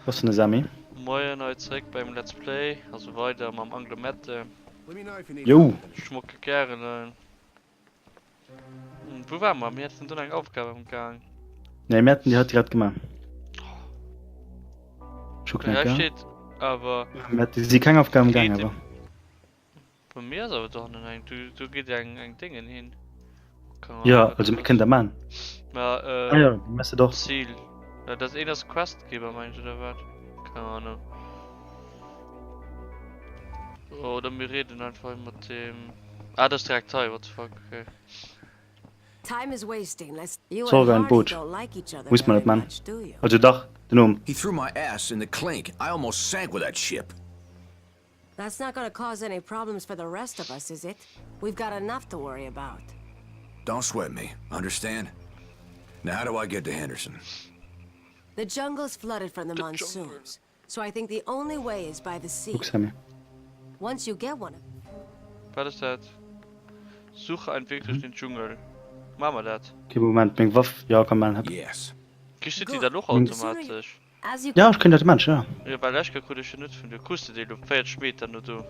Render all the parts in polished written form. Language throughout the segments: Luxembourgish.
Wou ass den Samy? Moien hei zeréck beim Let's Play, also weider mam Anglomette. Jou! Schmocke Kärelen. Wou ware mer? Mir haten do nach eng Aufgab am Gaang. Nee, mir haten déi haut grad gemaach. Schuck Hei net, gell? steet awer. Mir haten si keng Aufgab am Gaang, awer. Bei mir ass awer dohannen eng, do, do geet eng, eng Déngen hin. Keine Ahnung, Ja, wat also dat mir kënnen dat ass. man. Ma, Ah äh, ja, mess de doch. Ziel. Ja, dat een ass Questgeber, meng ech, oder wat? Keine Ahnung. Oder mir reden einfach mat dem. Ah, dat ass direkt hei, what the fuck, okay. Time is wasting. Let's You Sorge and ein Hardy Boot. don't like each other Muss man very net man. much, do you? Also dach, den Numm. He threw my ass in the clink. I almost sank with that ship. That's not gonna cause any problems for the rest of us, is it? We've got enough to worry about. Don't sweat me, understand? Now how do I get to Henderson? The jungle's flooded from the, The monsoons, so I think the only way is by the sea. Guck Sammy. Once you get one of Wat ass dat? Suche einen Weg durch den Dschungel. Maache mer dat? Okay, Moment, meng Waff, ja komm man. Yes. Kriss du déi dann och Good. automatesch? As you Ja, ech kréien dat Mensch, ja. Jo, well lech krut ech jo net vun dir. Krus de déi elo 40 Meter no do?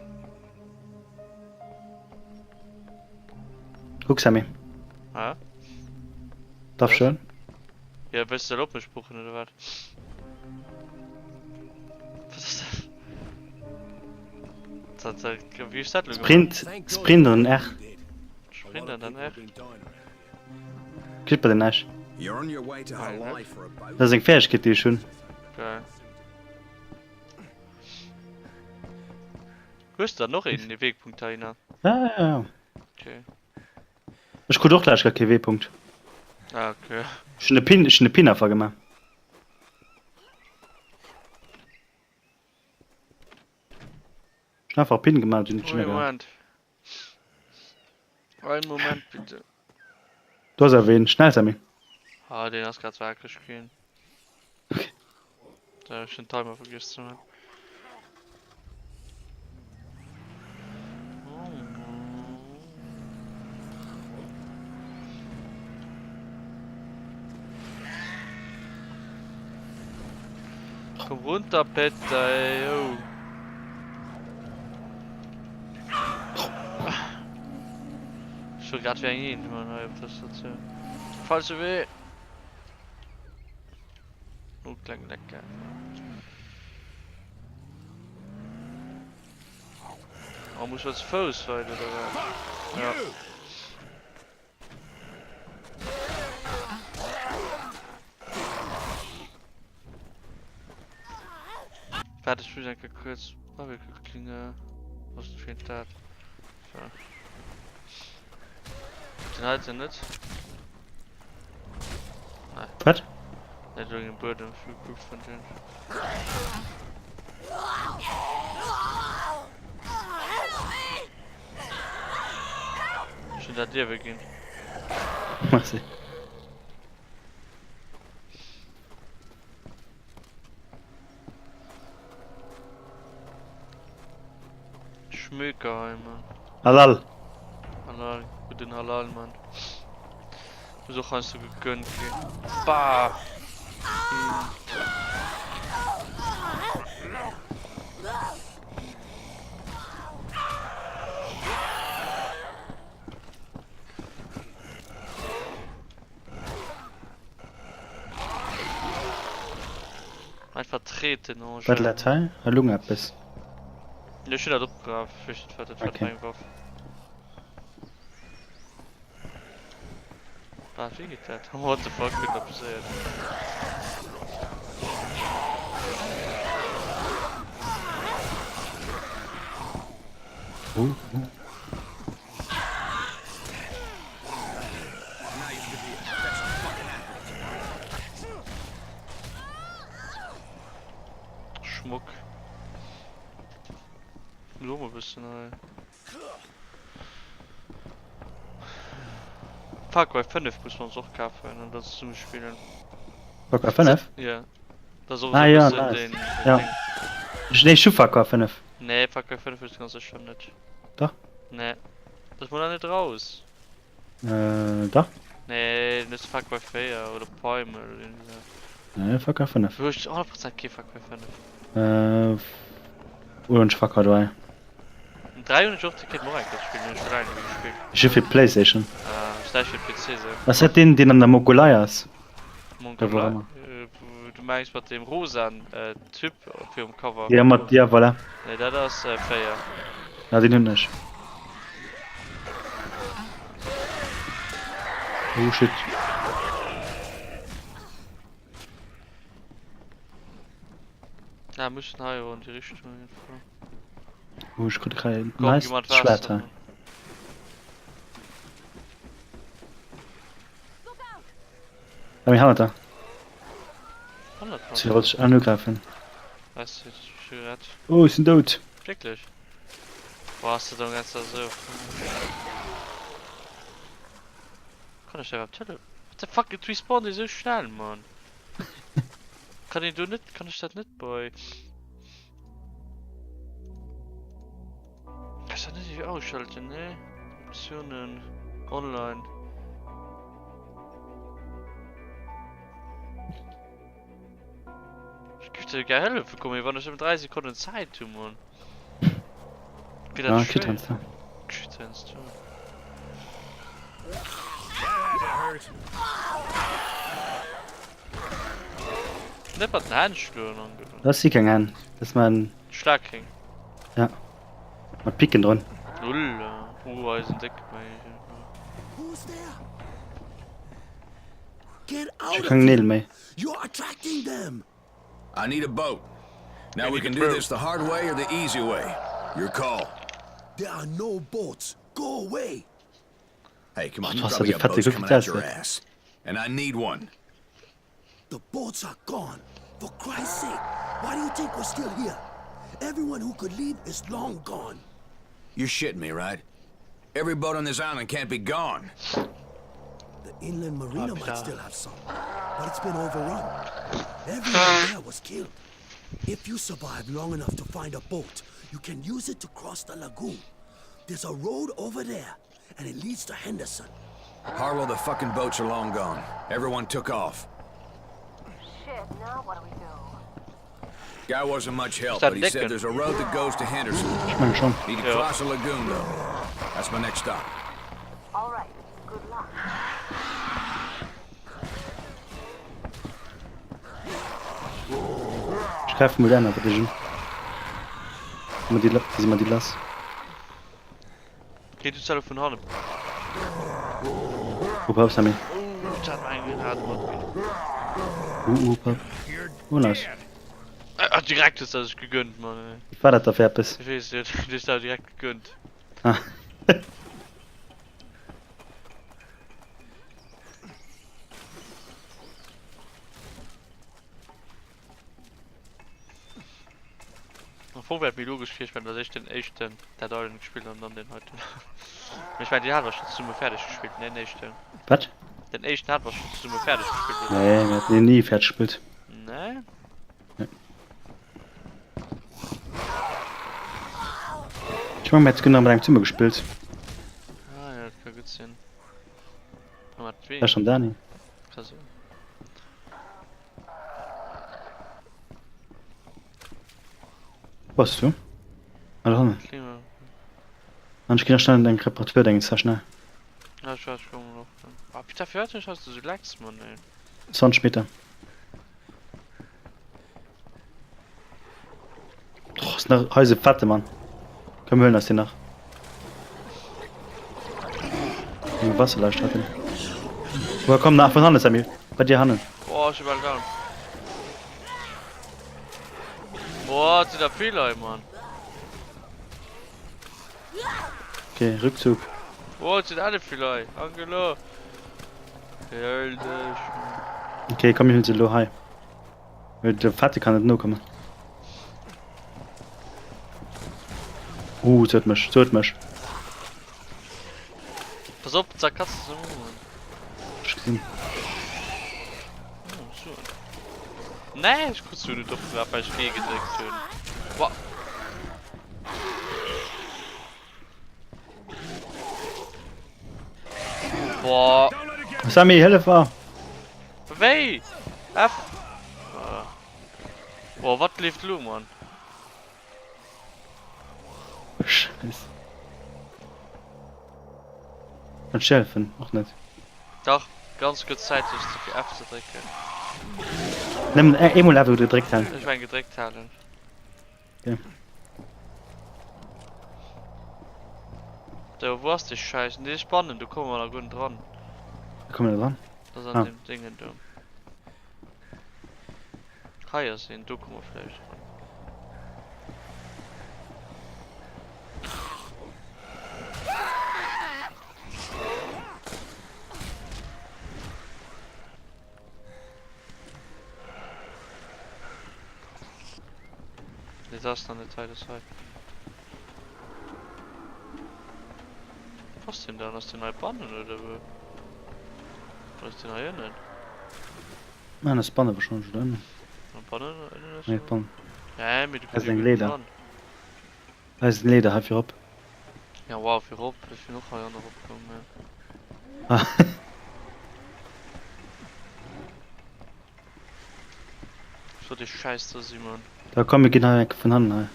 Kuck Sammy. Hä? Darf Was? schön. Ja, wëlls de dat op mech buchen oder wat? Wat ass dat? Dat, dat, wéi hues dat elo gemaach? Sprint, Sprint an den R. Sprint an den R. Kritt bei den Ash. You're on your way to Halai for a boat. Dat ass eng Fäegkeet déi ech hunn. Geil. Hues de dann och een Wegpunkt heihinner? Ja, ja, ja. Okay. Ech krut och lech grad kee Wegpunkt. Ah, okay. Ech hunn de Pin, ech hunn de Pin einfach gemaach. Ech hunn einfach Pin gemaach, dunn hunn ech Ui, gehat. Moment. Einen Moment bitte. Do ass awer een. Schnell Sammy. Ah, deen ass grad wakereg ginn. Da hab ich den Timer vergiss ze man. Komm runter, Peter, ey, oh. Ech wor grad wéi eng Eent man hei op der Statioun. Falsche Wee! Oh, kleng Lecker. Oh, muss man zu Fouss weiter oder was? Ja. Warte, ich muss einfach kurz Barbecue-Klinge. Was fehlt dat? So. Den halt net. Nee. Wat? Net den Buedem guckt vun den. Ech hunn dat Liewe ginn. Merci. Schmöker hei, Mann. Halal. Halal, gudden Halal, Mann. Muss och heiansdo gegönnt ginn. Bah! Einfach treten, oh Wat läit hei? Hei lung eppes. Ech hunn dat opgegraff, ech weess net wat dat war, Okay. eng Waff. Wat, wéi geet dat? What the fuck, wéi dat passéiert? Oh, oh. Schmuck. Muss och mol bëssen hei. Far Cry 5 muss man ons och kafen an dat zesumme spillen. Far Cry 5? Ja. Dat ass och Ah esou e ja, bëssen nice. den, den Ja. Ding. Ech, nee, ech hu Far Cry 5. Nee, Far Cry 5 hues du ganz sécher net. Dach. Nee. Dat ass mol nach net raus. Äh, dach. Nee, den hues du Far Cry 4 oder Primal oder irgendwie sou. Nee, Far Cry 5. Wou ech 100 Prozent kee Far Cry 5. Äh, oder hunn ech Far Cry 3? Den 3 hunn ech och, dee kéint mer och eng Kéier spillen, hunn ech scho laang net méi gespillt. Ech hu fir d'Playstation. Ah, ech näischt fir PC sou. Ass dat deen, deen an der Mongolei ass? Mongolei? Oder wou ëmmer. Du mengs mat deem rosaen Typ virum Cover? Ja, mat, ja voilà. Nee, dat ass 4. Ah, deen hunn ech. Oh shit. Ah, mussen hei an déi Richtung op jeden Fall. Oh, ech krut grad en Komm, nice gi mer Schwert d'Waasser. hei. Bei mir hannert der. Hannert Sie mir? wollte ich angreifen. Weißt du, ich gerett. Oh, ich bin tot. Wirklich? Boah, hast du da ganz so. Kann ich da überhaupt tele... What the fuck, et respawnt ee sou schnell, Mann. Kann een do net, kann ech dat net bei... Kann ech dat net irgendwie ausschalten, ne? Optionen, online. Ech géif dir gär hëllefe kommen, mee wann ech nëmmen 3 Sekonnen Zäit hu, Mann. Gëtt dat Ah, schwéier. Kritt Kritt heiansdo. Net mat den Hänn schloen, Angelo. Das si keng Hänn. Das man Schlagring. ja. Mat Picken drun. Null. Uh, eisen déck. Who's there? Get Ech out hu of keng here! Neel méi. You're attracting them! I need a boat. Now We we need can a do boat. this the hard way or the easy way. Your call. There are no boats. Go away! Hey, come on, Oh, you du hast probably ja die got fette boats coming out your Glücklichkeit. ass. And I need one. The boats are gone. For Christ's sake, why do you think we're still here? Everyone who could leave is long gone. You're shitting me, right? Every boat on this island can't be gone. The inland marina might klar. still have some, but it's been overrun. Everyone there was killed. If you survive long enough to find a boat, you can use it to cross the lagoon. There's a road over there, and it leads to Henderson. Harlow, the fucking boats are long gone. Everyone took off. Shit, now what do we do? Guy wasn't much help, that but he said Dickon? there's a road that goes to Henderson. Ech meng schon. Need to Yeah. cross a lagoon, though. That's my next stop. All right, good luck. Ech gräifen mol déi aner Brégen. Si mer déi, si mer déi lass? Okay, du zelle vun hannen. Hup hopp, Sammy. Oh, dat war eng Granate mat. Uh, hup hopp. Oh, nice. Ah, direkt hues de sech gegönnt, Mann. Ey. Wat war dat da fir eppes? Ech weess net, du hues dat direkt gegönnt. Ah. Am Fong wär et méi logesch gewiescht, wenn dass ech den éischten Dead Island gespillt an dann den heiten. Mee ech mengen, deen hate mer scho zesumme fäerdeg gespillt, ne, den éischten? Wat? Den éischten hate mer scho zesumme fäerdeg gespillt, oder? Nee, mir haten deen ni fäerdeg gespillt. Nee? Nee. Ech mengen, mir hätte genau mat engem zesumme gespillt. Ah jo, dat ka gutt sinn. Mat wem? Ech an Dani. Ka sinn. Wo bass du? Ah, do hannen. Klima. An ech ginn nach schnell eng Reparatur-Dingens da schnell. Ja, ich weiß, ich komme noch. Ah, Peter, für was hast du so Lachs, Mann, ey? 20 Meter. Oh, ist nach Heise fette Mann. Komm, wir holen das hier nach. Eng Wasserleiche hat den. Woher komm nach von hannen, Sammy. Bei dir hannen. Boah, ich bin down. Boah, sind da viele, Mann. Okay, Rückzug. Boah, sind alle viele. Angelo. Okay, komm, ich hol se lo hei. Well de Fette kann net nokommen. Uh, se huet mech, se huet mech. Pass op, da kannst du se holen. Ech gesinn. Oh, so. Nee, ich krut so net opgegraff, well ech G gedréckt hunn. Boah. Boah. Sammy, hëllef mer! Wéi? F. Boah, wat leeft lo, Mann? Scheiss. Kann ech dir helfen? Och net. Dach, ganz kuerz Zäit sech ze fir F ze drécken. Nëmmen eemol F gedréckt halen. Ech meng gedréckt halen. Okay. Do, wou ass dee Schäiss? Nee, ech bannen, do komme mer nach guer net dran. Wou komme mer dran? Dat ass an Ah. deem Déngen do. Hei ass een, do komme mer vläicht dran. Nee, dat ass nach net hei, dat ass hei. Wo ass den dann? Ass den hei bannen oder wou? Oder ass den hei ënnen? Nein, ass bannen wahrscheinlech oder ënnen. Bannen oder ënnen ass Nee, bannen. Ja, mee du Hei sinn Leeder. Hei sinn Leeder, hei virop. Ja, wow, virop. Ech sinn och hei an erop komm, ja. Ah. Ech wollt dee Schäiss da si, Mann. Da komm, mir ginn hei eng Kéier vun hannen hei.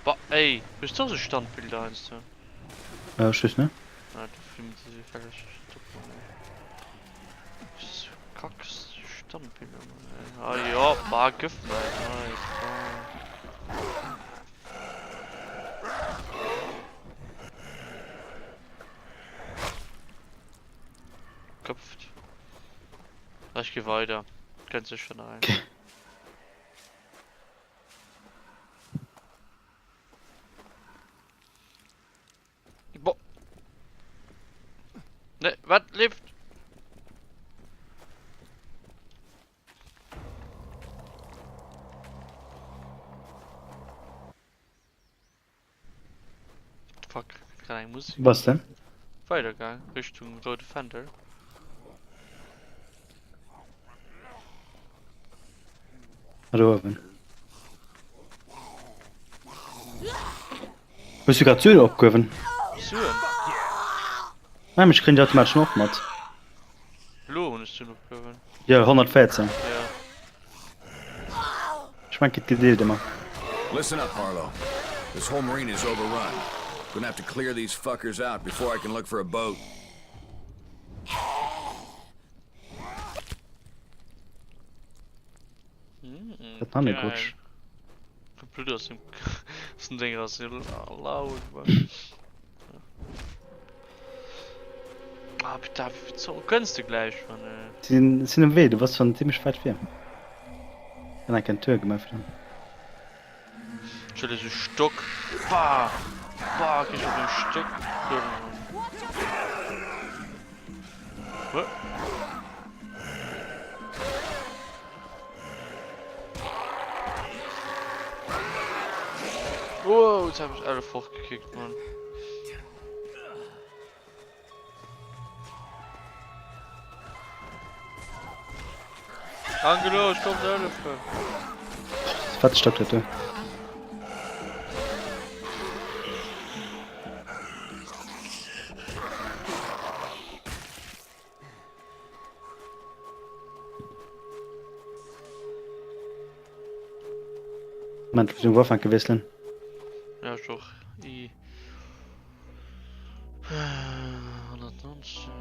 Bah, ey, hues du och sou Standbilder heiansdo? Äh, ech weess net. Ah, du films se vläicht op, Mann, ey. So Kack Standbilder, Mann, ey. Ah jo, bah, gëff mer eng, hei, bah. Köpft. Ech gi weider. Kënnt sécher nach eng. Okay. Bo. Ne, wat leeft? Fuck, grad eng Musik. Was denn? Weidergaang Richtung roude Fändel. Ah, do uewen. Hues du grad Suen opgehuewen? Suen? Nein, ech kréien déi automatesch och mat. Lo hunn ech Suen opgehuewen. Jo, 114. Ja. Ech mengen, et gedeelt ëmmer. Listen up, Harlow. This whole marina is overrun. Gonna have to clear these fuckers out before I can look for a boat. Dat war ne Gutsch. Blut aus dem, aus dem Ding raus. Laut, Mann. Ah, bitte, so kënns du gleich, Mann. Ey. Sinn, sinn um Wee, du bass schon ziemlech weit vir. Kann eng Tür gemaach dann. Ich will so Stock. Bah! Bah, krieg ich auf den Stock. Hä? Wow, jetzt hab ich alle fortgekickt, Mann. Angelo, ich komm dir helfen. Wat Stock dat du? Moment, ich muss den Waffen gewechseln. Ja, ich auch. I. 119.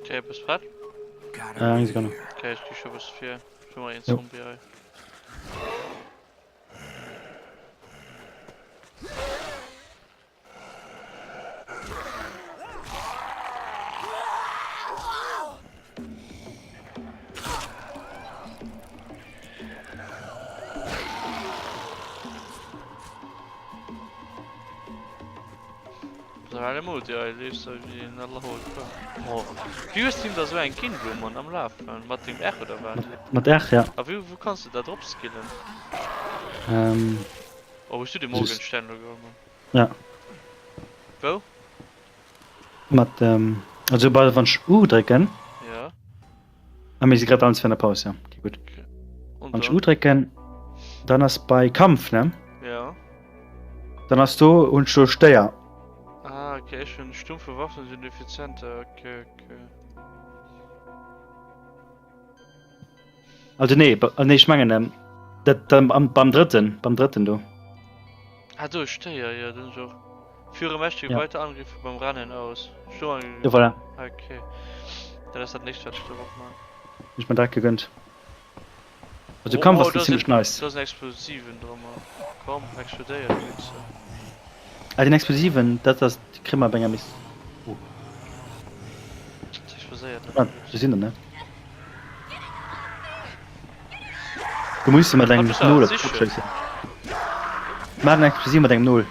Okay, bist prett? Äh, eng Sekunde. Okay, ich geh schon bis 4. Schon mal een Jo. Zombie hei. Däremot, jag leefs wéi en allerhol. Oh. Wéi hues de him da sou eng ginn elo Mann am Lafen? Mat dem R oder wat? Mat R, ja. A wou wou kanns de dat opskillen? Ähm. Oh, hues du de Morgenstern elo geholl Mann? Ja. Wou? Mat ähm, also bei wann ech U drécken. Ja. Ah, mir si grad alles fir an der Paus, ja. Okay, gut. Okay. Und Wann ech dann? U drécken, dann ass bei Kampf, ne? Ja. Dann ass do hunn ech do Stéier. Ah, okay, ech hunn stumpfe Waffen sinn effizienter. Okay, okay. Also nee, nee, ech mengen ähm, dat dann am, beim drëtten, beim drëtten do. Ah, do Stéier, ja, den och. Führe mächtige Ja. weiter Angriffe beim Rennen aus. Sturm Ja, voilà. Okay. Dann ass dat nächst, wat ech dorop man. Ech mir direkt gegönnt. Also Oh, Kampf oh, ass da ziemlich sind, nice. Da sind Explosiven dran. Komm, explodéier, du Wichser. Ah, den Explosiven, dat ass déi kréie mer bei enger Miss. Oh. Das explodéiert Ah, net. do sinn der, ne? Du muss mat engem Bist du Nol sicher? opschéissen. Mach den Explosiv mat engem Nol.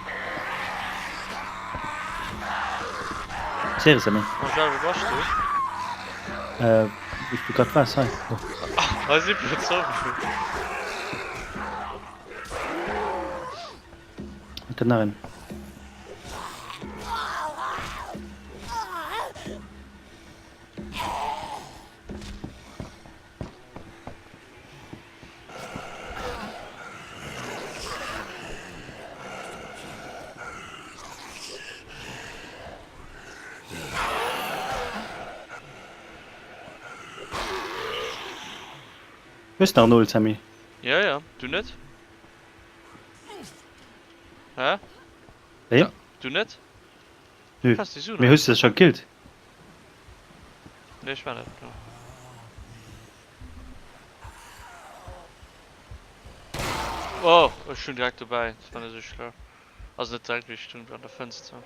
Serious, Sammy? Angel, wo bass du? Äh, wou du grad waars, hei. Oh. Hei si puer Zombien. Et gëtt nach een. Hues nach en Ult, Sammy? Ja, ja, du net? Hä? Wéi? Ja, du net? Nö. Kanns déi Suen Mee hues de se scho gekillt? Nee, ech war net do. Oh, ech stoung direkt dobäi, dat war net esou schlau. Also net direkt, mee ech stoung an der Fënster.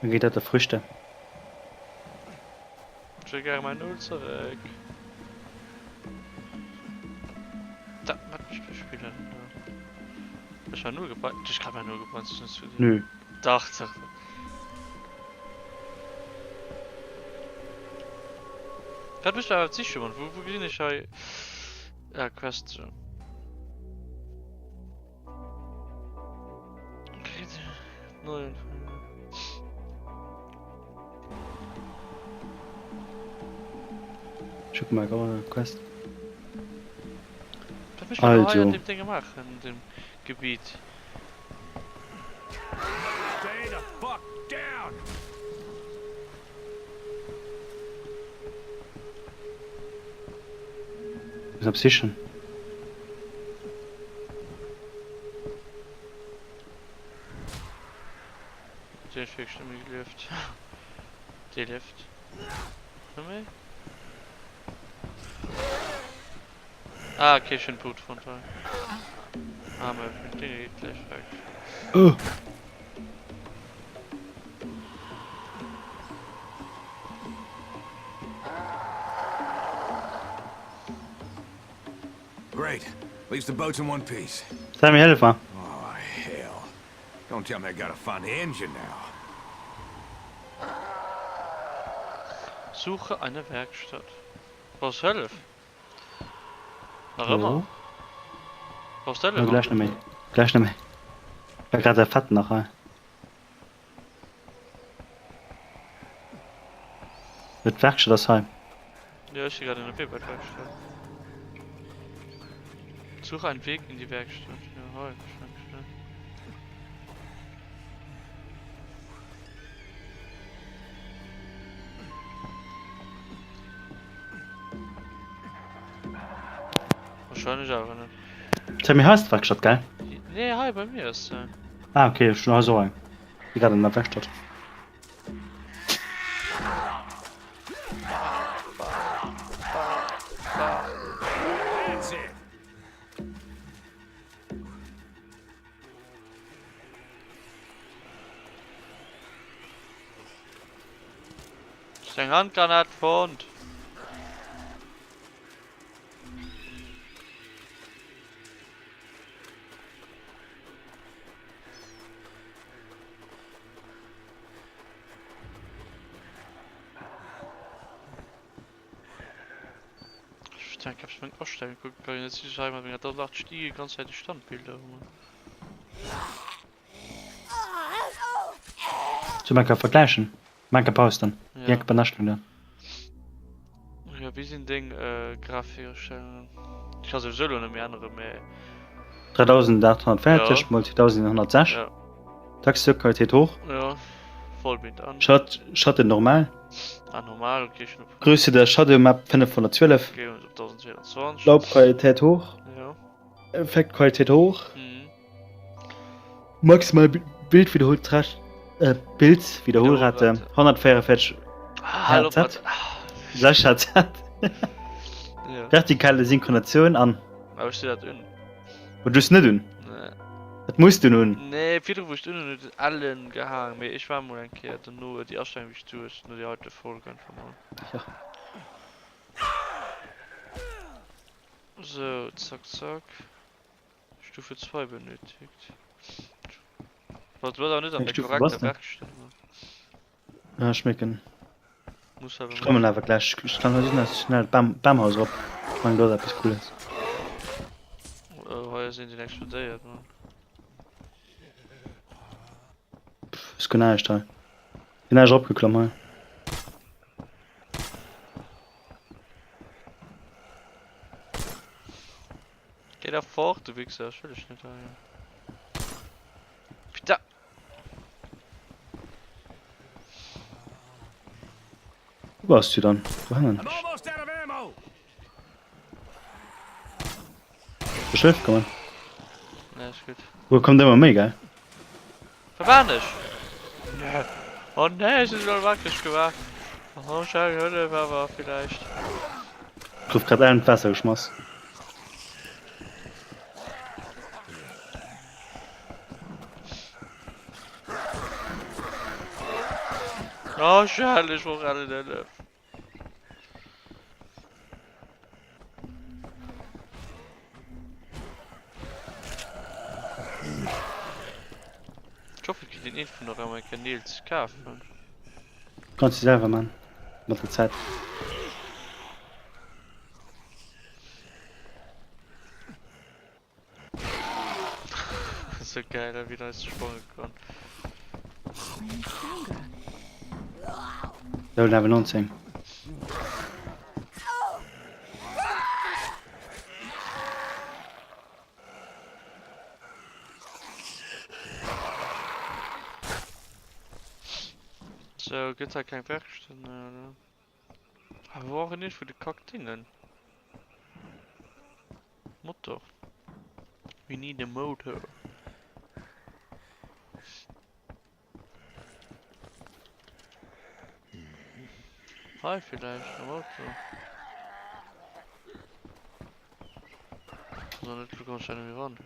Dann geet dat der Früchte. Ech wëll gäre mäin Ult zeréck. Da, wat mech bespillen do. Ech war null gebrannt. Ech kann war null gebrannt. Nö. Dach, dach. Wat bist du awer siche Mann? Wo, wo gesinn ech hei? Ja, Quest. Schuck mal go Quest. Also. Also. Dem Ding machen, dem Gebiet. Stay the fuck down! Muss op sichen. Den huet wierklech net méi gelieft. Dee lieft net méi. Ah okay, ech hunn d'Boot fonnt hei. Ah mä dee geet gläich weg. Oh. Great. At least the boat's in one piece. Sammy, hëllef mer. Oh, hell. Don't tell me I gotta find the engine now. Suche eine Werkstatt. Brauchst Hëllef? Nach ëmmer? Brauchst du Hëllef? Gläich net méi. Gläich net méi. War grad der Fett nach hei. D'Werkstatt ass hei. Ja, ech si grad ënnerwee bei d'Werkstatt. Suche einen Weg in die Werkstatt. Ja, hei wahrscheinlech, ne? Wahrscheinlech awer net. Sammy, hei ass d'Werkstatt, gell? Nee, hei bei mir ass se. Ah, okay, ech hunn hei esou eng. Si grad an der Werkstatt. That's it. Ist eng Handgranat fonnt. Ech hab meng Astellung kucken kann net si mat menger 1080 Ti ganz Zäit de Standbilder hunn. Zu man kann vergleichen. Man kann posten. Ja. Ja, bei dann. Ja, wéi sinn deng äh, Grafikerstellungen? Ich kann sowieso lo net méi änneren, mee 3840 Ja. mal 2106. ja, Texturqualität hoch. ja, Vollbild an. Schatt, Schatten normal. Ah, normal, okay, ich op, Größe der Shadow Map 512. okay, op 1022. Laubqualität hoch. Ja. Effektqualität hoch. Mhm. Maximal Bildwiederholrate, äh, Bildwiederholrate 144 Ah, Hertz. 6 Hz. Ja. Vertikale Synchronatioun an. Awer ech si dat un. Huet just net un. Nee. Dat muss du nun. Nee, virdru wou ech un hunn, huet et ellen gehaang, mee ech war mol eng Kéier dono déi Astellung wéi ech du hues, no déi heite Folg einfach mol. Ja. Sou, zack zack. Stufe 2 benötigt. Wat war da net an der Stufe korrekter was denn? Werkstatt? Ja, schmecken. Muss awer Ech kommen awer gleich. Ich kann heute schnell Bam Bamhaus op. Ich mein, do ass eppes Cooles. Oh, hei sinn den explodéiert, man. Pff, ist genau näischt hei. Sinn näischt opgeklomm hei. Geh da fort, du Wichser, ich will dich nicht hei. Putain! Wo bass du dann? Do hannen. I'm almost out of ammo. Soll ech hëllefe kommen? Nee, ist gut. Wo kommt ëmmer méi, gell? Wat war ech? Nee. Oh nee, ech hunn elo wackleg gemaach. Oh, schau, Hëllef awer vielleicht. Gouf grad an d'Waasser geschmass. Oh, schau, ech brauch alle Hëllef. Ich hoffe, ich krieg den Info noch einmal Kanäle zu kaufen. Kannst du selber man. Mat der Zäit. So geil, wie nice sprange kann. Level Level 19. So, gëtt hei keng Werkstatt mehr, oder? Ah, wir brauchen nicht für die Kackdingen. Motor. We need a motor. Hei vielleicht am Auto. So, net du kommst ja nicht ran.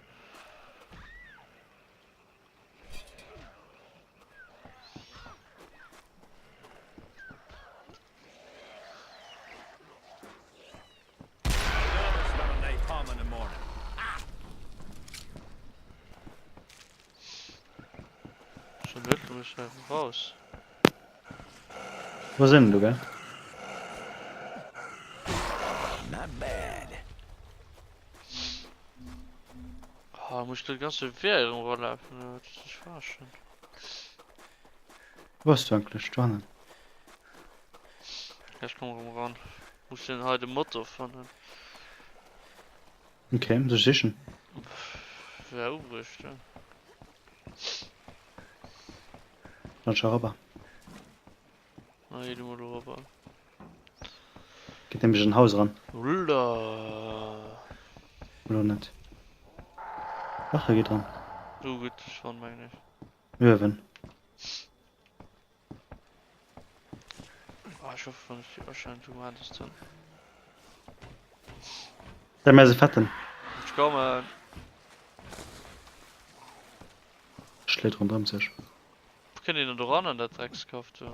Napalm in the morning. Schon net, du musst einfach raus. Wo sinn du, gell? Not bad. Ah, muss ich den ganze Weg rumlaufen? Das ist verarschen. Wo bass du eigentlich? Do hannen. Ja, ich komm rum ran. Muss den halt den Motor fannen. Okay, soll ich sichen? Wär ubruecht, ja. Dann schau rüber. Na, geh du mal rüber. Geht nämlich in Haus ran. Ulla. Oder net? Ach, da geht dran. Du gutt schon, meine ich. Uewen. Ah, ich hoffe, wann ich die wahrscheinlich du hattest dann. Da mehr se fetten. Ich komme. Schléit rondrëm sech. Wo kënnt een denn do ran an dat Dreckskaff do?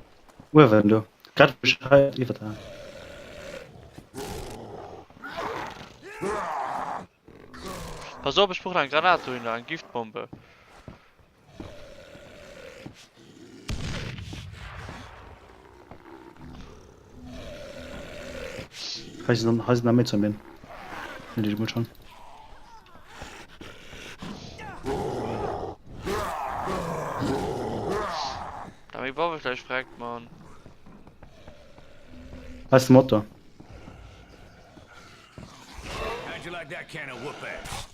Uewen do. Grad wou ech hei iwwer der. Pass op, ech brauch nach eng Granat dohinner, eng Giftbombe. Hei sinn hei sinn nach méi Zombien. Finde ich schon. Da meng Waffe gleich fragt man. Was ist Motto? How'd you like that can of whoop ass?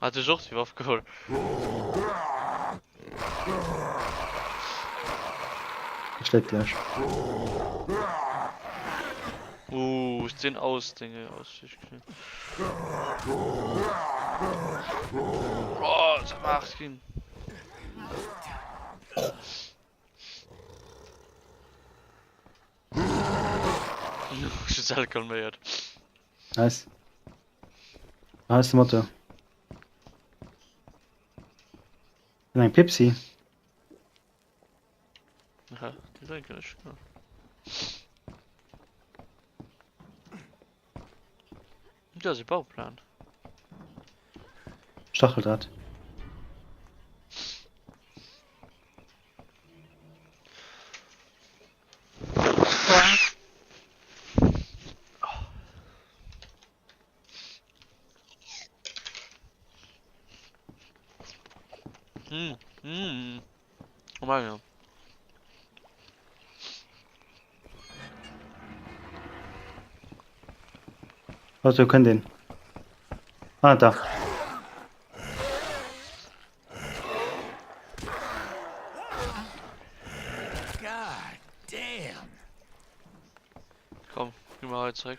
Hat sech och déi Waff geholl. Schléit gläich. Uh, ist den aus Dinge aus. Oh, zermacht ginn. Giselle calméiert. Nice. Ah, ist de Motor. Eng Pepsi. Ja, déi drénken ech. Ja. Dat ass e Bauplan. Stacheldraht. Mm, mm. Oh mein ja. Also kënnt een. Ah, da. God damn. Komm, geh mal hei zréck.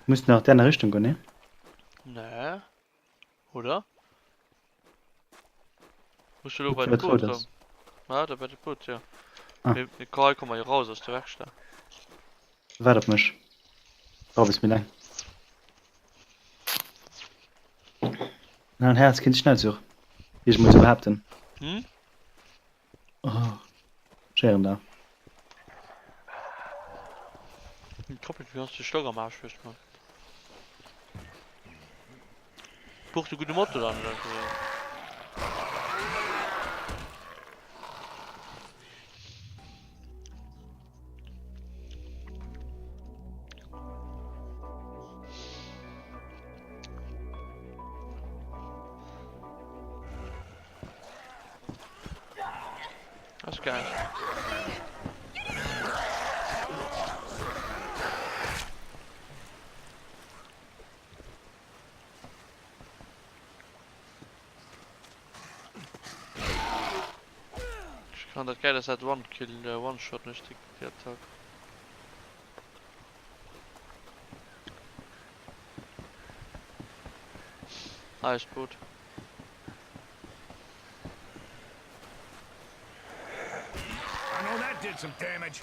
Müssen nach der Richtung gehen, ne? Nee. Oder? Musst du lo bei Wat de Boot rot ass. kommen? Ah, da bei de Boot, ja. Ah. Mir, mir komm, komm mal hier raus aus der Werkstatt. Waart op mech. Brauch bis méi laang. Mein Herz kind Schnellzug. Wie ich muss behaupten. Hm? Oh. Scheren da. Kopp, wie hast du Stock am Arsch, weißt du, Mann. Buch du gute Motto dann, oder? Das ist geil. Ich kann dat geil, das hat One Kill, äh, One Shot nicht die, die Attack. Ah, ist gut. I know that did some damage.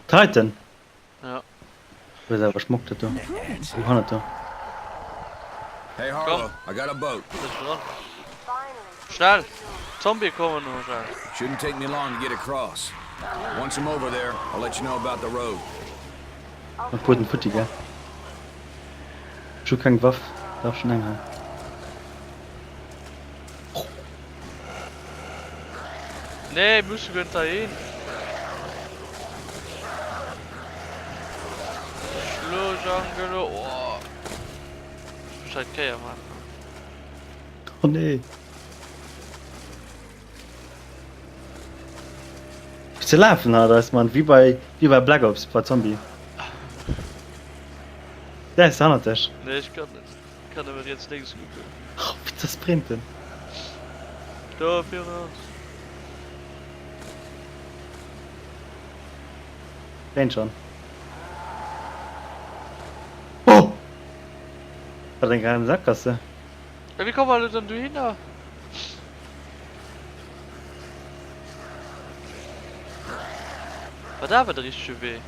Titan! Ja. Huet awer Schmock dat do. Oh, hannert do. Hey Harlow, I got a boat. Das ist dran. Schnell! Zombie kommen nur schnell. Shouldn't take me long to get across. Once I'm over there, I'll let you know about the road. Mat Puerten futti, gell? Ech hu keng Waff. Dach schon eng hei. Nee, musse gönnt da hin. Schluss, Angelo. Oh. Bescheid Kéier machen. Oh nee. Wie ze lafen hat ass man wie bei wie bei Black Ops bei Zombie. Der ist hannert dech. Nee, ich kann net. Ich kann nëmmen riets lénks kucken. Oh, wie ze sprinten. Do virun ons. Rennt schon. Oh! Hat eng geheim Sackgasse. Ja, wie kommen wir denn du hin da? War da war der richtige Weg.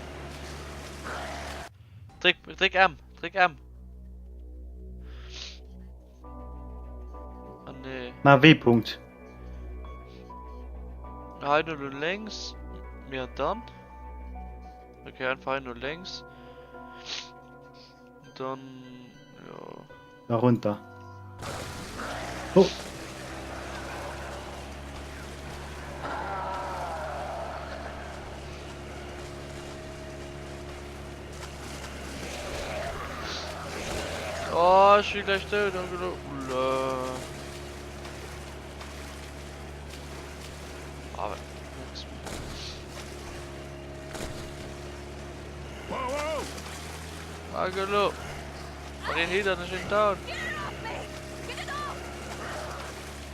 Drück, drück M, drück M. Ah, nee. Na W-Punkt. Hei nur links. Mir dann. Okay, einfach hei no lénks. Dann, jo. Da runter. Oh. Oh, ich bin gleich tot. Ulla. Aber. Agelo! Maar een hier, dan is in down.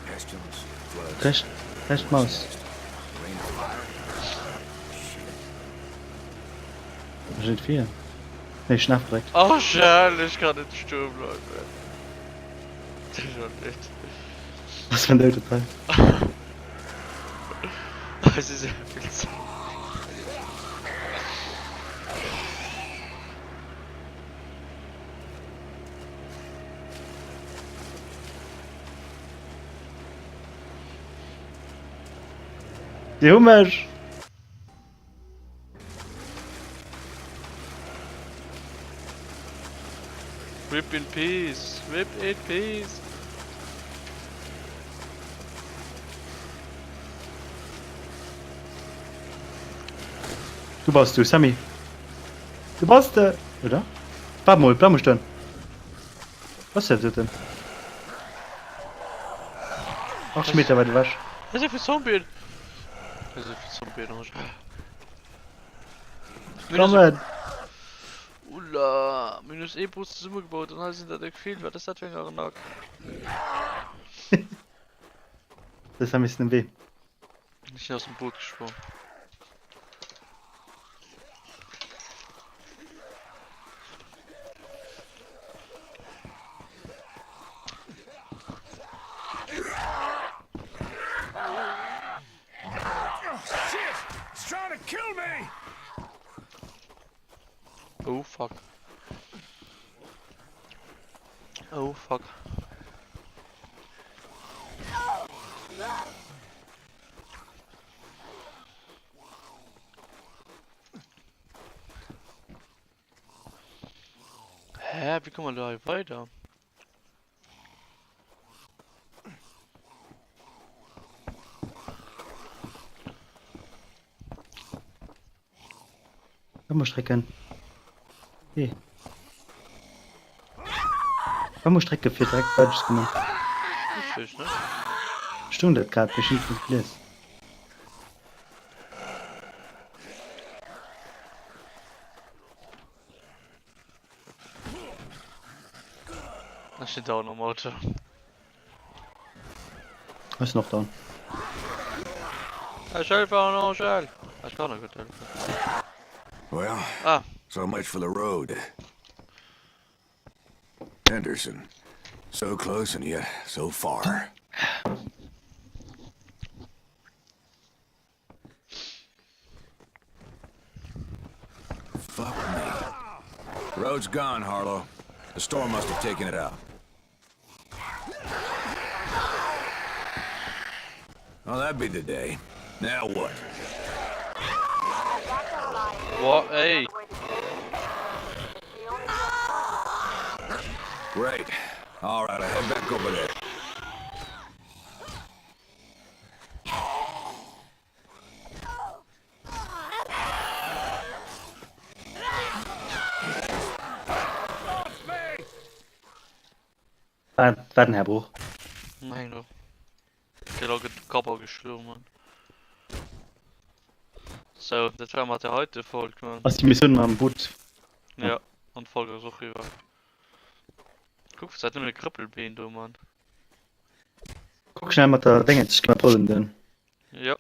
Pestilence, floods, Recht, recht Maus. rain of fire. Da steht 4. Nee, schnapp direkt. Oh, schade, ich kann nicht Sturm bleiben. Das ist schon nicht. Was für ein Teil. Es ist ja viel Zeit. Die hu mech! Rip in peace. Rip in peace. Du bass du, Sammy. Du bass de, oder? Waart mol, bleib mol stoen. Was ist dat denn? 80 Meter weit ewech. Da si vill Zombien! Da si vill Zombien, oh Kommen! Ulla, mir hunn just ee Boot zesummegebaut an hei sinn der déck vill. Wat ass dat fir eng Arnaque? De Sammy ass den Wee. Ech sinn aus dem Boot gesprong. Shit! It's trying to kill me! Oh fuck. Oh fuck. Hä, wéi komme mer elo hei weider? Komm mal strecken. Hey. Komm mal strecke fir direkt fertig gemacht. Richtig, ne? Stung dat grad bestimmt nicht gelesen. Ech sinn down am Auto. Ech sinn och down. Ech helfe an Angèle. Ech kann der gutt helfen. Well, Ah. so much for the road. Henderson. So close and yet so far. Fuck me. Road's gone, Harlow. The storm must have taken it out. Well, that'd be the day. Now what? What? Hey. Great. All right, I head back over there. War den Här Bruch. Nein, doch. Der hat auch Kapper geschlagen, Mann. So, das war mat der heute Folge, Mann. Ass die Missioun mam Boot. Ja, an d'Folge ass och riwwer. Kuck, was hat nëmmen e Krëppelbeen do, Mann. Kuck schnell mat der Déngens, ech gi mat Rollen den. Ja.